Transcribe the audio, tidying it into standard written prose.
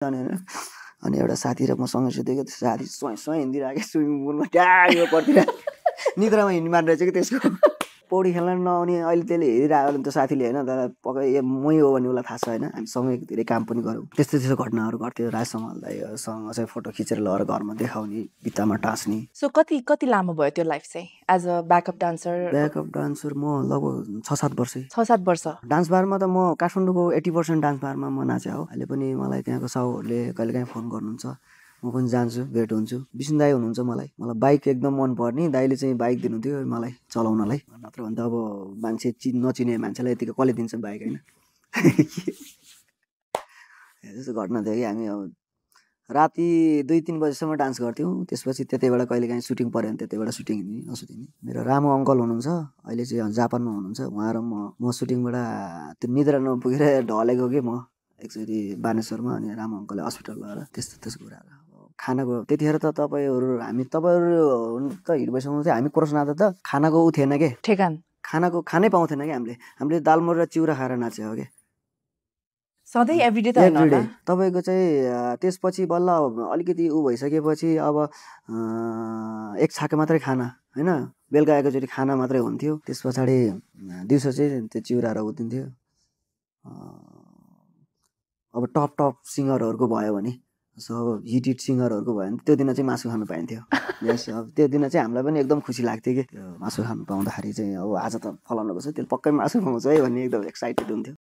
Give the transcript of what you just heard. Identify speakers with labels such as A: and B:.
A: होइन अनि एउटा साथी र मसँग सुतेको त्यो साथी स्वयं हिँडिरहेको स्विमिङ पुलमा ट्यायो पर्तिर निद्रामा हिँड्नु मार्ने रहेछ कि त्यसको पौडी खेल्न नआउने अहिले त्यसले हेरिरहेको भने त साथीले होइन तर पक्कै मै हो भन्ने उसलाई थाहा छ होइन हामी सँगै धेरै काम पनि गऱ्यौँ त्यस्तो घटनाहरू घट्थ्यो राज सम्हाल्दासँग चाहिँ फोटो खिचेर लगेर घरमा देखाउने भित्तामा टाँस्ने
B: सो कति लामो भयो त्यो लाइफ चाहिँ एज अ ब्याकअप डान्सर
A: म लगभग 6-7 वर्ष
B: 6-7 वर्ष
A: डान्स बारमा त म काठमाडौँको 80% डान्स बारमा म नाचे हो अहिले पनि मलाई त्यहाँको साउहरूले कहिलेकाहीँ फोन गर्नुहुन्छ म पनि जान्छु भेट हुन्छु विष्णु दाई हुनुहुन्छ मलाई बाइक एकदम मन पर्ने दाइले चाहिँ बाइक दिनुहुन्थ्यो मलाई चलाउनलाई नत्र भने त अब मान्छे नचिने मान्छेलाई यतिको कसले दिन्छ बाइक होइन त्यस्तो घटना थियो कि हामी अब राति 2-3 बजीसम्म डान्स गर्थ्यौँ त्यसपछि त्यतैबाट कहिलेकाहीँ सुटिङ पऱ्यो भने त्यतैबाट सुटिङ हिँड्ने नसुटिने मेरो रामु अङ्कल हुनुहुन्छ अहिले चाहिँ जापानमा हुनुहुन्छ उहाँ र म सुटिङबाट त्यो निद्रा नपुगेर ढलेको कि म एकचोटि बानेश्वरमा अनि रामु अङ्कलले हस्पिटल लगेर त्यस्तो कुराहरू खानाको त्यतिखेर त तपाईँहरू त हिँड्दैसँग चाहिँ हामी कोरस नाच्दा त खानाको ऊ थिएन के खानै पाउँथेन कि हामीले दालमोर र चिउरा खाएर नाचे हो कि
B: सधैँ एभ्रीडे
A: तपाईँको चाहिँ त्यसपछि बल्ल अलिकति ऊ भइसकेपछि अब एक छाक मात्रै खाना होइन बेलुका एकचोटि खाना मात्रै हुन्थ्यो त्यस पछाडि दिउँसो चाहिँ त्यो चिउरा र उदिन्थ्यो अब टप सिङ्गरहरूको भयो भने अब हिट सिङ्गरहरूको भयो भने त्यो दिन चाहिँ मासु खानु पाइन्थ्यो यस अब त्यो दिन चाहिँ हामीलाई पनि एकदम खुसी लाग्थ्यो कि त्यो मासु खानु पाउँदाखेरि चाहिँ अब आज त फलाउनुको छ त्यसले पक्कै मासु पाउँछ है भन्ने एकदम एक्साइटेड हुन्थ्यो